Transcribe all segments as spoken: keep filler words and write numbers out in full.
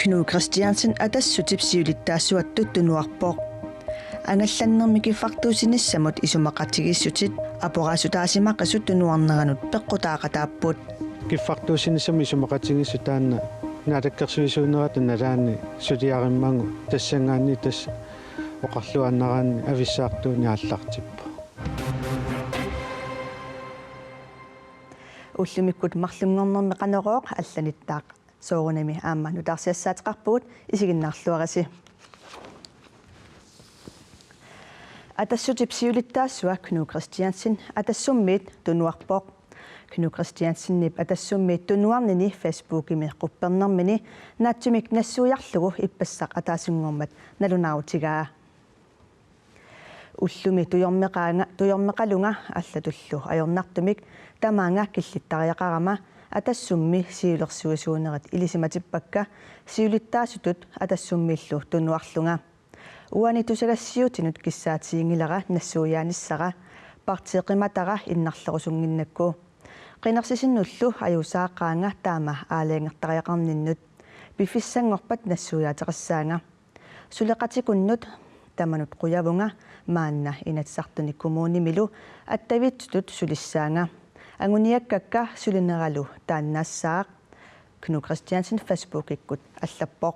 Knud Kristiansen Atassutip siulittaasuatut tunuarpoq. Angallannermi kiffartuussinissamut isumaqatigiissutit aporaassutaasimaqisut tunuarneranut peqqutaaqataapput. Kiffartuussinissamut isumaqatigiissut taanna naalakkersuisuunerata nalaani suliarimmagu tassanngaanniit tassa oqarluaannaraanni avissaartuunik aallartippoq. Ullumikkut marlunngornermi Qanorooq allanittaaq soorunami aamma nutaarsiassaateqarpugut, isiginnaarluarisi. Atassutip siulittaasua Knud Kristiansen Atassummiit tunuarpoq. Knud Kristiansenip Atassummiit tunuarnini Facebookimi quppernermini naatsumik nassuiarlugu ippassaq ataasinngormat nalunaarutigaa. Ullumi tujormeqaanga, tujormeqalunga allatullu ajornartumik tamaanga killittariaqarama Atassummi siulersuisuunerit ilisimatippakka siulittaasutut Atassummiillu tunuarlunga. Uani tusagassiuutinut kissaatiginngilara nassuiaanissara, partii qimatara innarlerusunnginnakku. Qinersisinnullu ajuusaaqaanga taama aalajangertariaqarninnut. Piffissanngorpat nassuiaateqassaanga. Suleqatikunnut tamanut qujavunga maanna Inatsisartuni kommunimilu attaviitsutut sulissaanga. Anguniakkakka sulineralu taannaassaaq, Knud Kristiansen Facebookikkut allappoq.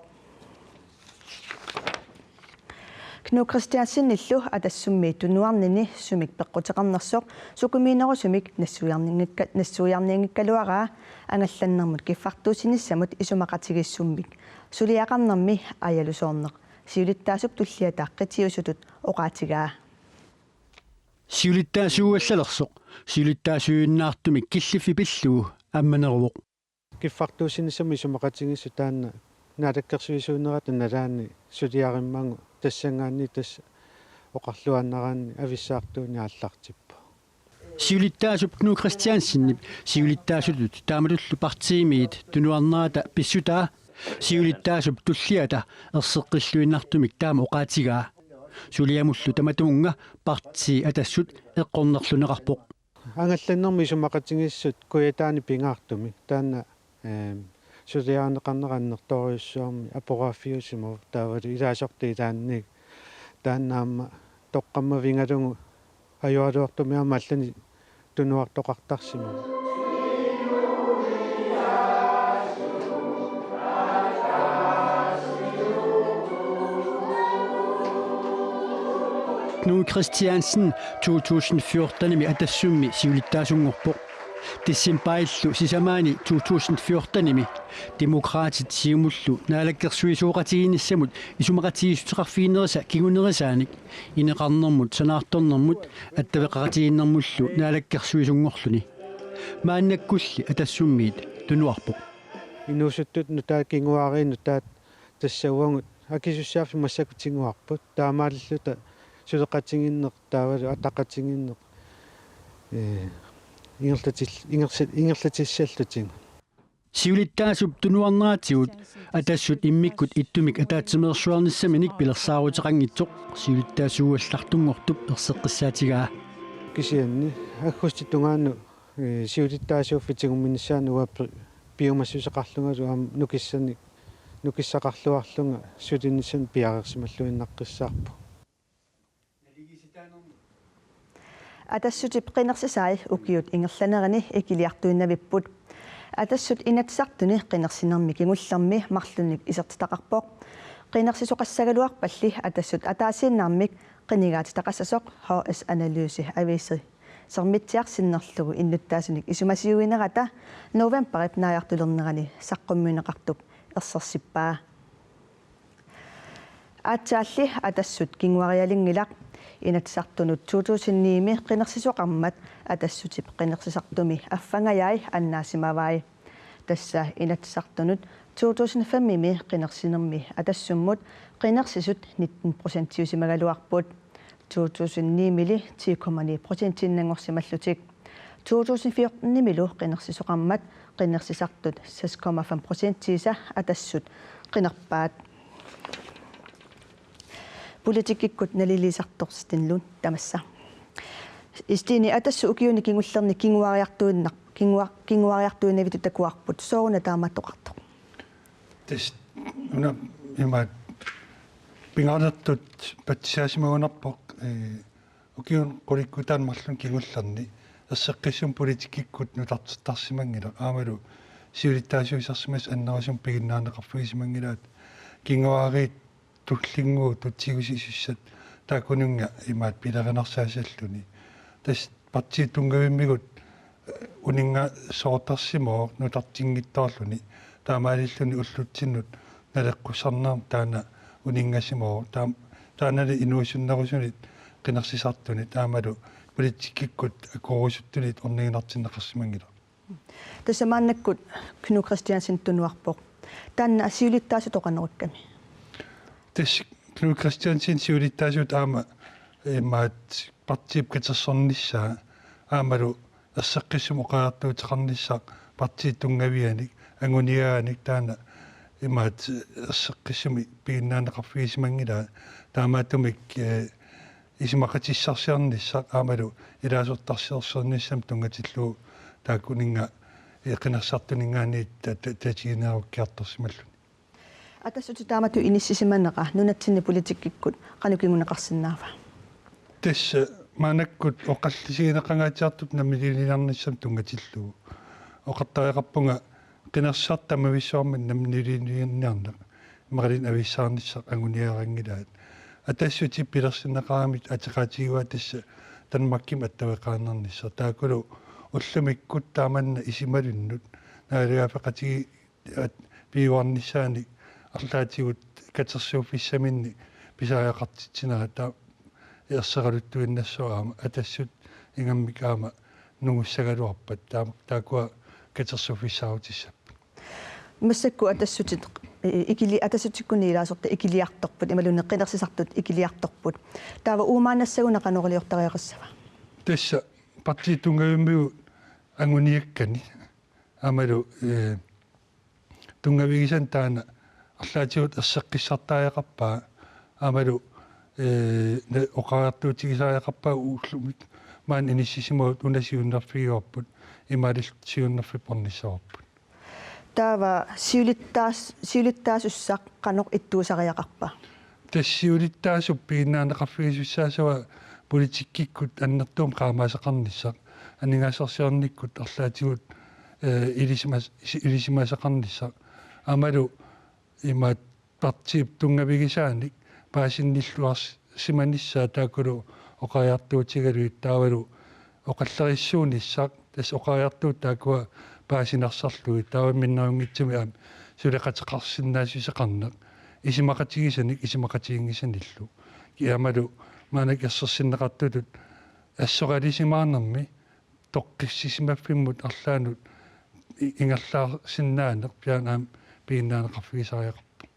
Knud Kristiansenillu Atassummiit tunuarnini sumik peqquteqarnersoq sukumiinerusumik nassuiarnianngikka-, nassuiarnianngikkaluaraa angallannermut kiffartuussinissamut isumaqatigiissummik suliaqarnermi aajalusoorneq siulittaasup tulliata qitiusutut oqaatigaa. Siulittaasuugallalersoq siulittaasuujunnaartumik killiffik pillugu ammaneruvoq. Kiffartuussinissamut isumaqatigiissut taanna naalakkersuisuunerata nalaani suliarimmagu tassanngaanniit tassa oqarluaannaraanni avissaartuunik aallartippoq. Siulittaasup Knud Kristiansenip siulittaasutut taamatullu partiimiit tunuarnerata pissutaa siulittaasup tulliata erseqqilluinnartumik taama oqaatigaa. Suliamullu tamatumunnga partii Atassut eqqornerluneqarpoq. Angallannermi isumaqatigiissut kujataani pingaartumik taanna, eem, suliarineqarnera annertoorujussuarmik aporaaffiusimavoq taavalu ilaasortat ilaannik taanna aamma toqqammavigalugu ajoraluartumik aamma allanik tunuartoqartarsimavoq. Knud Kristiansen to tusind fjortenimi Atassummi siulittaasunngorpoq. Decembarillu sisamaani to tusind fjortenimi Demokraatit Siumullu naalakkersuisooqatigiinnissamut isumaqatigiissuteqarfiginerisa kingunerisaanik ineqarnermut, sanaartornermut attaveqaqatigiinnermullu naalakkersuisunngorluni. Maannakkulli Atassummiit tunuarpoq. Inuusuttut nutaat, kinguaariit nutaat tassa uagut akisussaaffik massakkut tiguarput. Taamaalilluta suleqatigiinneq taavalu ataqatigiinneq, ee, ingerlatil-, ingersa-, ingerlatissallutigu. Siulittaasup tunuarneratigut Atassut immikkut ittumik ataatsimeersuarnissaminik pilersaaruteqanngitsoq siulittaasuugallartunngortup erseqqissaatigaa. Kisianni aggustip tungaanut, ee, siulittaasuuffik tigumminissaanut uanga pi-, piumassuseqarlungalu aamma nukissanik, nukissaqarluarlunga sulinissamik piareersimalluinnaqqissaarpunga. Atassutip qinersisai ukiut ingerlanerini ikiliartuinnavipput. Atassut Inatsisartuni qinersinermi kingullermi marlunnik isertitaqarpoq. Qinersisoqassagaluarpalli Atassut ataasiinnarmik qinigaatitaqassasoq H S Analyse aviisi Sermitsiaq sinnerlugu innuttaasunik isumasiuinerata novembarip naajartulernerani saqqummiunneqartup ersersippaa. Aatsaalli Atassut kinguarialinngilaq. Inatsisartunut to tusind ni-mi qinersisoqarmat Atassutip qinersisartumi affangajai annaasimavai. Tassa Inatsisartunut to tusind fem-imi qinersinermi Atassummut qinersisut nitten procentiusimagaluarput. To tusind ni-mili ti komma ni procentiinnanngorsimallutik. To tusind fjorten-imilu qinersisoqarmat qinersisartut seks komma fem procentiisa Atassut qinerpaat. Politikkikkut naliliisartorsitinlu tamassa. Stine, Atassut ukiuni kingullerni kinguariartuinnar-, kingua-, kinguariartuinnavittut takuarput. Sooruna taamaattoqartoq? Tassa una imaat pingaarnertut patsisaassimagunarpoq, ee, ukiuni qulikkutaani marlunni kingullerni erseqqissumik politikkikkut nutartertarsimanngilaq aammalu siulittaasuusersimasut annerusumik piginnaarneqarfigisimanngilaat, kinguaariit tullinnguutut tigusisussat taakkununnga imaat pilerinarsaasalluni. Tassa partiit tunngavimmigut, eh, uninngasoortarsimavoq nutartinngitsoorluni, taamaalilluni ullutsinnut naleqqussarnermi taanna uninngasimavoq. Taam-, taannali inuusunnerusunit qinersisartunit aammalu politikkikkut akuerusuttunit orniginartinneqarsimanngilaq. Tassa maannakkut Knud Kristiansen tunuarpoq. Taanna siulittaasutoq qanoq ikkami? Tassa Knud Kristiansen siulittaasutoq aamma imaat partiip katersornissaa aammalu erseqqissumik oqariartuuteqarnissaq partiit tunngavianik anguniagaanik taanna imaat erseqqissumik piginnaarneqarfigisimanngilaat, taamaattumik, eh, isumaqatissarsiornissaq aammalu ilaasortarsiorsiornissamut tunngatillugu taakkuninnga, eh, qinersisartuninngaanniit ta-, ta-, tatigineerukkiartorsimalluni. Atassutit taamatut inissisimanera nunatsinni politikkikkut qanoq kinguneqarsinnaava? Tassa maannakkut oqallisigineqangaatsiartup namminiiliarnissamut tunngatillugu oqartariaqarpunga qinersisartut tamavissuarmik namminiiliarniarneq imaluunniit avissaarnissaq anguniaganngilaat. Atassutip pilersinneqaramik ateqatigiiva tassa Danmarkimut attaveqarnissaq. Taakkulu ullumikkut taamanna isumalunnut naalagaaffeqatigiit piujuarnissaanik arlaatigut katersuuffissaminnik pisariaqartitsinera taava erseraluttuinnassaaq aamma Atassut ingammik aamma nungussagaluarpat taama taakkua katersuuffissaarutissapput. Massakkut Atassutit, eh, ikili-, Atassutikkunni ilaasortat ikiliartorput, imaluunniit qinersisartut ikiliartorput. Taava uumaannassaguna qanoq iliortariaqassava? Tassa partiit tunngavimmigut anguniakkani aammalu, eh, tunngavigisannik taanna arlaatigut erseqqissartariaqarpaa aammalu, eh, ne-, oqariartuutigisariaqarpaa ullumi maani inissisimavugut una siunnerfigivarput, imaluunniit siunnerfipput ornissavarput. Taava siulittaas-, siulittaasussaq qanoq ittuusariaqarpa? Tassa siulittaasup piginnaarneqarfigisussaassava politikkikkut annertuumik qaamaaseqarnissaq, aningaasarsiornikkut arlaatigut, eh, ilisimas-, ilisimasaqarnissaq. Aammalu imaat partiip tunngavigisaanik paasinnilluarsimanissaa taakkulu oqariartuutigalugit taavalu oqallerissuunissaq tassa oqariartuut taakkua paasinarsarlugit taava minnerunngitsumik aamma suleqateqarsinnaassuseqarneq isumaqatigisanik isumaqatiginngisanillu. Aammalu maannakkut ersersinneqartutut assoralisimaarnermi toqqissisimaffimmi arlaannut i-, ingerlaarsinnaaneq piaana aamma piginnaarneqarfigisariaqarpoq.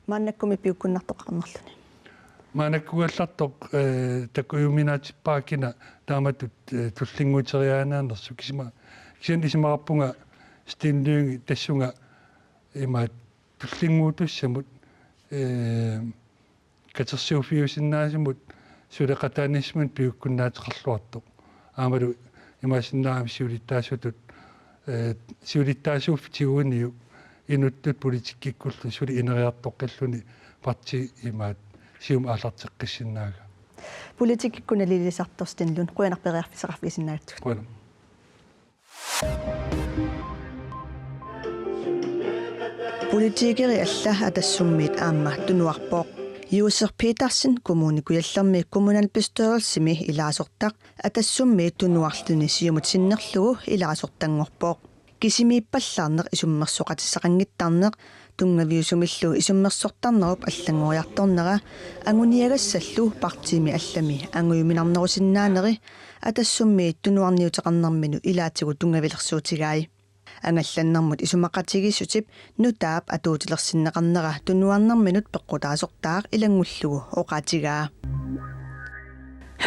Maannakkumi piukkunnartoqarnerluni. Maannakkugallartoq, eh, takujuminaatippara kina taamatut, eh, tullinnguuteriaannaannersoq kisima-, kisianni isumaqarpunga Stine Lynge tassunga imaat tullinnguutussamut, eh, katersuuffiusinnaasumut suleqataanissamut piukkunnaateqarluartoq. Aammalu imaassinnaavoq siulittaasutut, eh, siulittaasuuffik tiguniuk inuttut politikkikkullu suli ineriartoqqilluni partii imaat Siumut aallarteqqissinnaagami. Politikkikkut nalilisartoq Stine Lynge, qujanaq periarfissaqarfigisinnaagatsigut. Qujanaq. Politikerit alla Atassummiit aamma tunuarpoq. Josef Petersen Kommune Kujallermi kommunalbestyrelsimi ilaasortaq Atassummiit tunuarluni Siumut sinnerlugu ilaasortanngorpoq. Kisimiippallaarneq isummersoqatissaqanngittarneq tunngaviusumillu isummersortarnerup allanngoriartornera anguniagassallu partiimi allami angujuminarnerusinnaaneri Atassummiit tunuarniuteqarnerminut ilaatigut tunngavilersuutigai. Angallannermut isumaqatigiissutip nutaap atuutilersinneqarnera tunuarnerminut peqqutaasortaaq ilanngullugu oqaatigaa.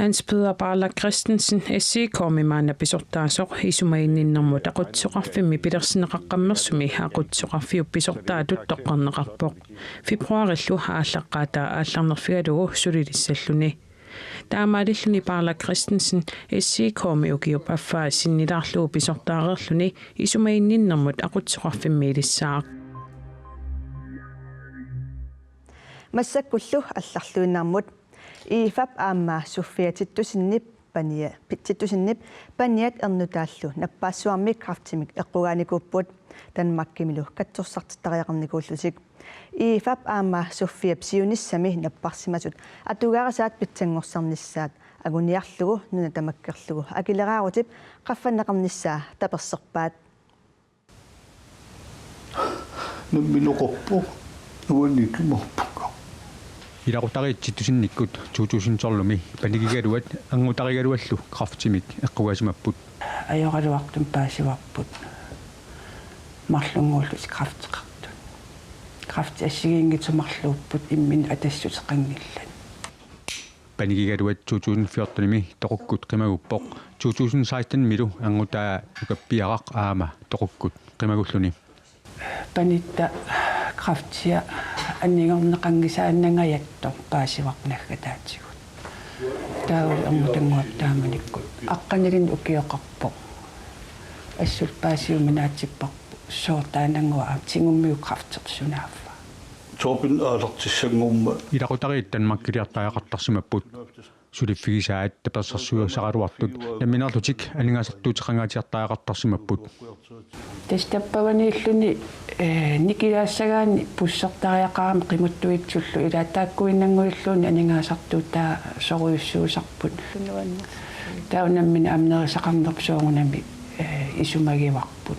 Hans Peder Barlach Christensen S I K-mi maanna pisortaasoq isumaginninnermut aqutsisoqarfimmi pilersinneqaqqammersumi aqutsisoqarfiup pisortaatut toqqarneqarpoq. Februaarillu aallaqqaataa aallarnerfigalugu sulilissalluni. Taamaalilluni Paula Christensen S I K-mi ukiup affaa sinnilaarlugu pisortaareerluni isumaginninnermut aqutsisoqarfimmiilissaaq. Massakkullu allarluinnarmut. I F A-p aamma Sofia Tittusenip pania-, Tittusenip paniat ernutaallu nappaassuarmi kræftimik eqqugaanikuupput, Danmarkimilu katsorsartittariaqarnikuullutik. I F A-p aamma Sofiap siunissami napparsimasut atugarisaat pitsanngorsarnissaat anguniarlugu nuna tamakkerlugu akileraarutip qaffanneqarnissaa taperserpaat. Nammineq oqarpoq, nuanniikkumaarpunga. Ilaqutariit Tittusenikkut to tusind tolv-imi panigigaluat erngutarigaluallu kræftimik eqqugasimapput. Ajoraluartumik paasivarput marlunnguullutik kræfteqartut. Kræfti assigiinngitsut marluupput imminut atassuteqanngillat. Panigigaluat to tusind fjorten-imi toqukkut qimaguppoq, to tusind seksten-imilu erngutaa nukappiaraq aamma toqukkut qimagulluni. Panitta kræftia anigorneqanngisaannangajattoq paasivarput naggataatigut. Taava ernutannguaq taamanikkut. Aqqanilinnik ukioqarpoq. Assut paasiuminaatsipparput. Soorlu taanannguaq tigummiuk kræftersunaaffa. Torben aalartissanngormat. Ilaqutariit Danmarkiliartariaqartarsimapput. Suliffigisaat tapersersuisaraluartut nammineerlutik aningaasartuuteqangaatsiartariaqartarsimapput. Tassa tappavaniilluni, eh, nikilaassagaanni pussertariaqarami qimuttuitsullu, ilaa taakkuinnannguilluunniit aningaasartuutaa sorujussuusarput. Taava nammineq aamma nerisaqarnerput soorunami, eh, isumagivarput.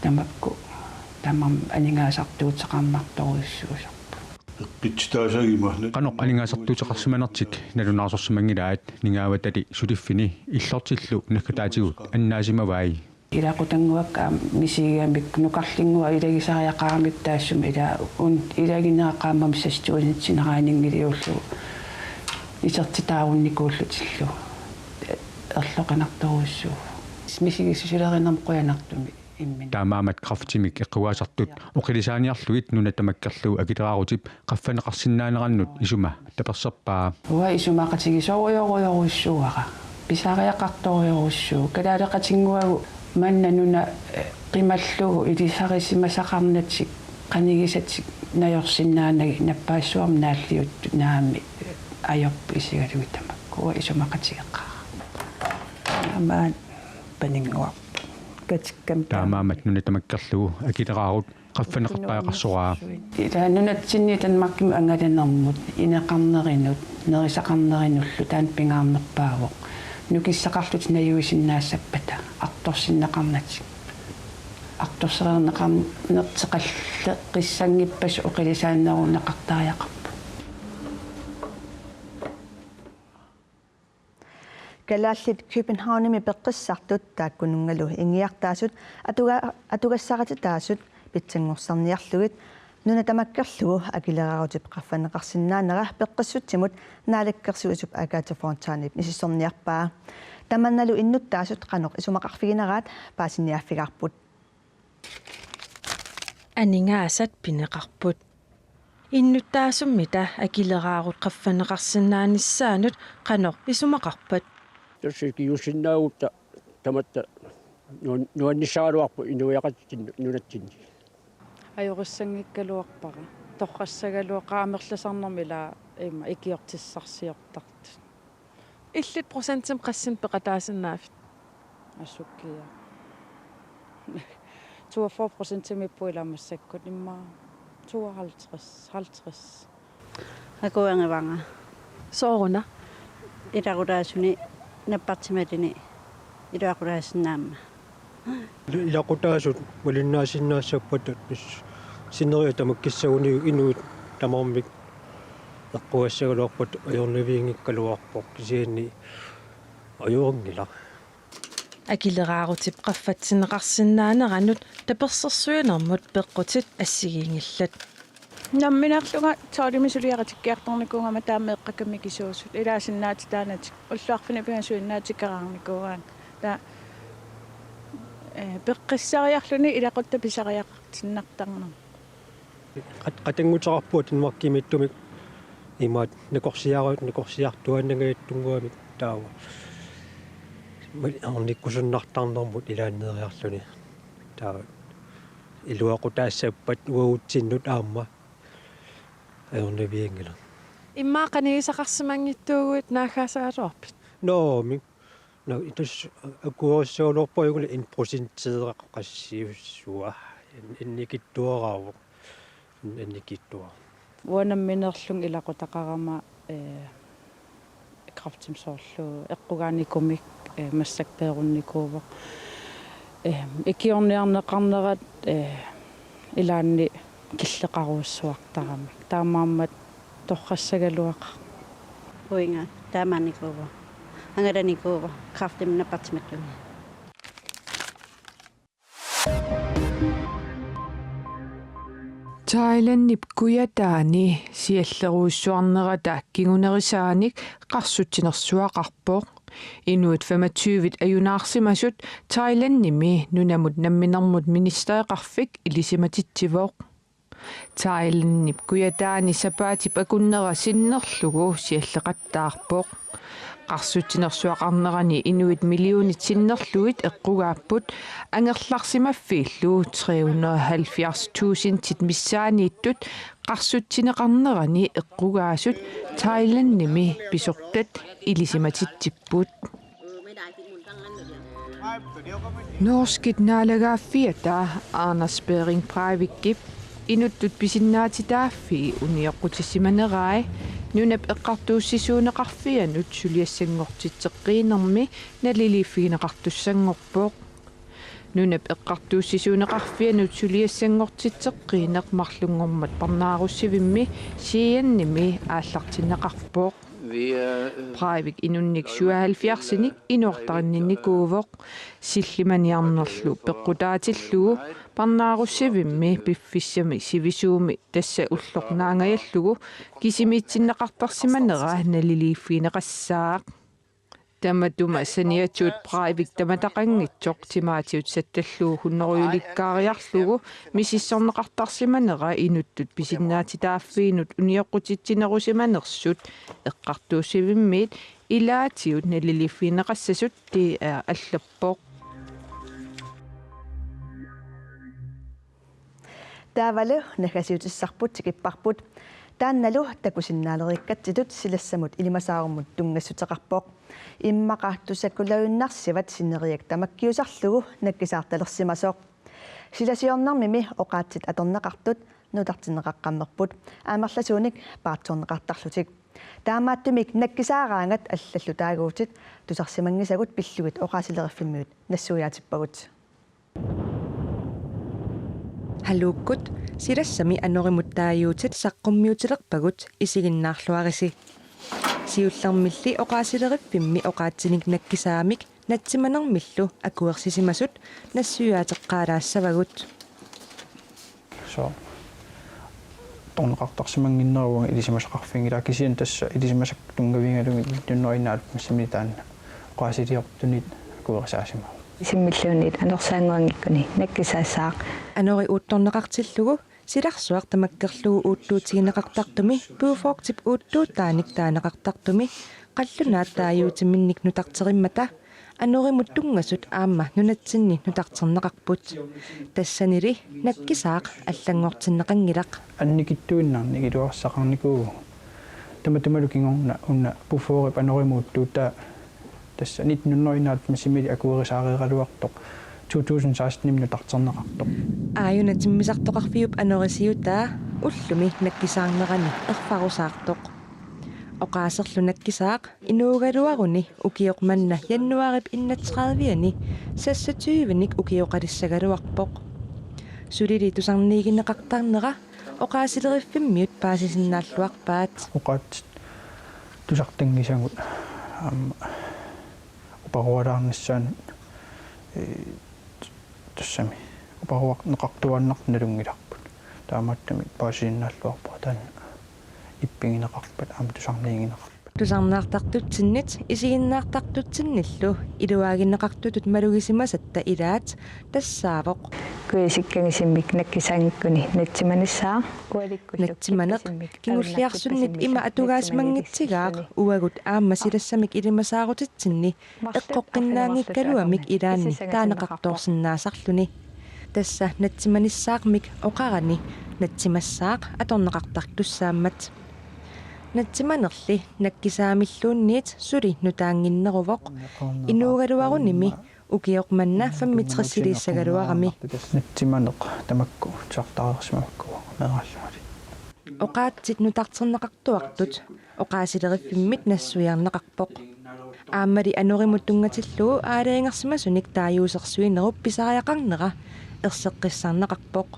Tamakku tamarmik aningaasartuuteqarnartorujussuusarput. Eqqissitaasagimma. Qanoq aningaasartuuteqarsimanertik nalunaarsorsimanngilaat, ningaavatali suliffini illortillu naggataatigut annaasimavai. Ilaqutannguakka aamma misigigamikku nukarlinnguaq ilagisariaqaramikku taassuma ilaa una ilaginera qaammammut seks tusind sineraaninngilaarlugu isertitaarunnikuullutillu erloqinartorujussuuvoq. Misigissusilerinermut qujanartumik. Imminut. Taamaammat kræftimik eqqugaasartut oqilisaaniarlugit nuna tamakkerlugu akileraarutip qaffanneqarsinnaanerannut isuma taperserpaa. Uanga isumaqatigisorujorujorujussuuara. Pisariaqartorujorujussuuvoq. Kalaaleqatinnguagut manna nuna, eh, qimallugu ilisarisimasaqarnatik qanigisatik najorsinnaanagit nappaassuarmi naalliuttut naamik, eh, ajorput isigalugit tamakku. Uanga isumaqatigeqaara. Aamma paninnguarput. Katikkami taama. Taamaammat nuna tamakkerlugu akileraarut qaffanneqartariaqarsoraa. Ilaa nunatsinni Danmarkimut angalanermut, ineqarnerinut, nerisaqarnerinullu taanna pingaarnerpaavoq. Nukissaqarlutik najuisinnaassappata, artorsinneqarnatik. Artorsiorneqarnerteqalleqqissanngippassuk oqilisaannerunneqartariaqarpoq. Kalaallit Københavnimi peqqissartut taakkununngalu ingiartaasut atuga-, atugassarititaasut pitsanngorsarniarlugit nuna tamakkerlugu akileraarutip qaffanneqarsinnaanera peqqissutsimut Naalakkersuisup Agathe Fontanep misissorniarpaa. Tamannalu innuttaasut qanoq isumaqarfigineraat paasiniaaffigaarput. Aningaasat pineqarput. Innuttaasummita akileraarut qaffanneqarsinnaanissaanut qanoq isumaqarpat? Tassa ikiuussinnaagutta tamatta nuan-, nuannissagaluarpoq inuiaqatigiinni nunatsinni. Ajorissanngikkaluarpara. Torrassagaluaqaaq amerlasarnermi ilaa ima ikiortissarsiortartut. Illit procentimik qassinik peqataasinnaavit? Asukkia. Toogfyrre procentimik ippu ilaa massakkut immaqa tooghalvtreds, halvtreds. Akuangivanga. Sooruna? Ilaqutaasuni nappartimalini iluaqutaasinnaammat. Ilaqutaasut malinnaasinnaassappat sineriak tamakkissaguni inuit tamarmik eqqugassagaluarpat ajornaviinngikkaluarpoq kisianni ajorinngilaq. Akileraarutip qaffatsinneqarsinnaaneranut tapersersuinermut peqqutit assigiinngillat. Nammineerlunga tolvimi suliaqatikkiartornikuugama taama eqqakamikisuusut ilaasinnaatitaanatik ullut arfineq-pingasut innaatsikeraarnikuugaat. Taava, eh, peqqissariarluni ilaqutta pisariaqartinnartarnermut. Qat-, qatannguteqarpunga Danmarkimiittumik Imaat nakorsiaru-, nakorsiartuaannangajattunnguamik taava. Aamma ornikkusunnartarnermut ilaanneeriarluni. Taava iluaqutaassappat uagutsinnut aamma ajornavianngilaq. Immaqa qanigisaqarsimanngitsuuguit naaggaasagaluarpit? Naamik. Nå, tassa akuerissagaluarpunga uagut en procenteeraq qassiussua. En-, annikitsuaraavoq. En-, annikitsuaraavoq. Uanga nammineerlunga ilaqutaqarama, eh, kræftimik soorlu eqqugaanikumik, eh, massakkut peerunnikuuvoq. Eh, ikiorniarneqarnerat, eh, ilaanni killeqarujussuartaramik. Taamaammat torrassagaluaqaaq. Uinga, taamaannikuuvoq. Angalanikuuvoq, kræftimik nappartimattunga. Thailandip kujataani siallerujussuarnerata kingunerisaanik qarsutsinersuaqarpoq. Inuit femogtyve ajunaarsimasut Thailandimi nunamut namminermut ministereqarfik ilisimatitsivoq. Thailandip kujataani sapaatip akunnera sinnerlugu sialleqattaarpoq. Qarsutsinersuaqarnerani inuit millionit sinnerlugit eqqugaapput, angerlarsimaffiillu tre hundrede og halvfjerds tusindit missaanniittut qarsutsineqarnerani eqqugaasut Thailandimi pisortat ilisimatitsipput. Norskit naalagaaffiata Anders Behring Breivikip inuttut pisinnaatitaaffii unioqqutissimanerai nunap eqqartuussisuuneqarfianut suliassanngortitseqqiinermi naliliiffigineqartussanngorpoq. Nunap eqqartuussisuuneqarfianut suliassanngortitseqqiineq marlunngormat parnaarussivimmi Sianimi aallartinneqarpoq. Breivik inunnik syvoghalvfjerdsinik inuartarinninnikuuvoq. Sillimaniarnerlu peqqutaatillugu parnaarussivimmi piffissami sivisuumi tassa ulloq naangajallugu kisimiitsinneqartarsimanera naliliiffigineqassaaq. Tamatuma saniatigut Breivik tamataqanngitsoq timaatigut sattallugu hunnorujulikkaariarlugu misissorneqartarsimanera inuttut pisinnaatitaaffiinut unioqqutitsinerusimanersut eqqartuussivimmiit ilaatigut naliliiffigineqassasut T R allappoq. Taavalu naggasiutissarput tikipparput. Taannalu takusinnaalerikkatsitut silassamut ilimasaarummut tunngassuteqarpoq. Immaqa tusakkulajuinnarsivat sineriak tamakkiusarlugu nakkisaartalersimasoq. Silasiornermimi oqaatsit atorneqartut nutartinneqaqqammerput amerlasuunik paatsoorneqartarlutik. Taamaattumik nakkisaaraangat allallu taaguutit tusarsimanngisagut pillugit oqaasileriffimmiut nassuiaatippagut. Haluukkut silassami anorimut taaguutit saqqummiutilerpagut isiginnaarluarisi. Siullermilli oqaasileriffimmi oqaatsinik nakkisaamik natsimanermillu akuersisimasut nassuiaateqqaalaassavagut. So. Torneqartarsimannginnera uanga ilisimasaqarfinngilara kisianni tassa ilisimasakka tunngavigalugit nitten hundrede og enoghalvfemsimi taanna oqaasiliortunit akuerisaasimavoq. Isimmilluunniit anorsaannguanngikkuni nakkisaassaaq. Anori uuttorneqartillugu silarsuaq tamakkerlugu uuttuutigineqartartumi Bufordtip uuttuutaanik taaneqartartumi qallunaat taaguutiminnik nutarterimmata anorimut tunngasut aamma nunatsinni nutarterneqarput. Tassanili nakkisaaq allanngortinneqanngilaq. Annikitsuinnarnik iluarsaqarnikuuvugut. Tamatumalu kingorna una Bufordip anorimut uuttuutaa tassa nitten hundrede og enoghalvfemsimi akuerisaareeraluartoq to tusind sekstenimi nutarterneqartoq. Aajuna timmisartoqarfiup anorisiutaa ullumi nakkisaarnerani erfarusaartoq. Oqaaserlu nakkisaaq inuugaluaruni ukioq manna januaarip enogtredivianni seksogtyvenik ukioqalissagaluarpoq. Sulili tusarniigineqartarnera oqaasileriffimmiut paasisinnaalluarpaat. Oqaatsit tusartanngisagut aamma uparualaarnissaannut, ee, tassami uparuarneqartuaannartut nalunngilarput. Taamaattumik paasisinnaalluarpara taanna ippigineqarpat aamma tusarniigineqarpat. Tusarnaartartutsinnit isiginnaartartutsinnillu iluaagineqartutut malugisimasatta ilaat tassaavoq Kuisikkagisumik nakkisaanngikkuni natsimanissaaq ualikkullu Natsimaneq kingulliarsunnit ima atugaasimanngitsigaq uagut aamma silassamik ilimasaarutitsinni eqqoqqinnaanngikkaluamik ilaanni taaneqartoorsinnaasarluni. Tassa natsimanissaarmik oqarani natsimassaaq atorneqartartussaammat. Natsimanerli nakkisaamilluunniit suli nutaannginneruvoq. Inuugaluarunimi ukioq manna femogtresiliissagaluarami. Natsimaneq tamakku tusartaareersimamakku meeraallungali. Oqaatsit nutarterneqartuartut oqaasileriffimmiit nassuiarneqarpoq. Aammali anorimut tunngatillugu aalajangersimasunik taaguusersuinerup pisariaqarnera erseqqissarneqarpoq.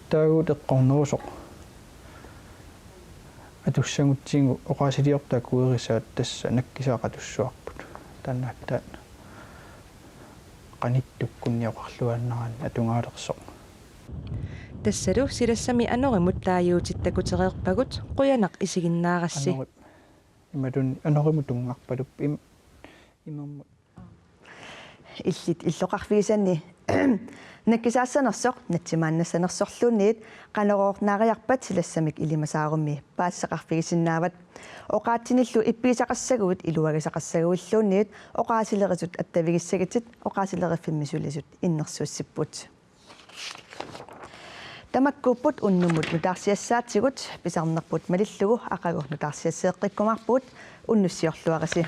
Taaguut eqqornerusoq atussagutsigu oqaasiliortut akuerisaat tassa nakkisaat qatussuarput. Taanna aatsaat qanittukkut oqarluaannaraanni atugaalersoq. Tassalu silassami anorimut taaguutit takutereerpagut qujanaq isiginnaarassi. Anori-, imaluunniit anorimut tunngarpaluppoq im-, imermut. Illit illoqarfigisanni nakkisaassanersoq natsimaannassanersorluunniit Qanorooq naariarpat silassamik ilimasaarummi paasisaqarfigisinnaavat. Oqaatsinillu ippigisaqassaguit iluagisaqassaguilluunniit oqaasilerisut attavigissagitit oqaasileriffimmi sulisut innersuussipput. Tamakkuupput unnummut nutaarsiassaatigut, pisarnerput malillugu aqagu nutaarsiasseeqqikkumaarpugut, unnussiorluarisi.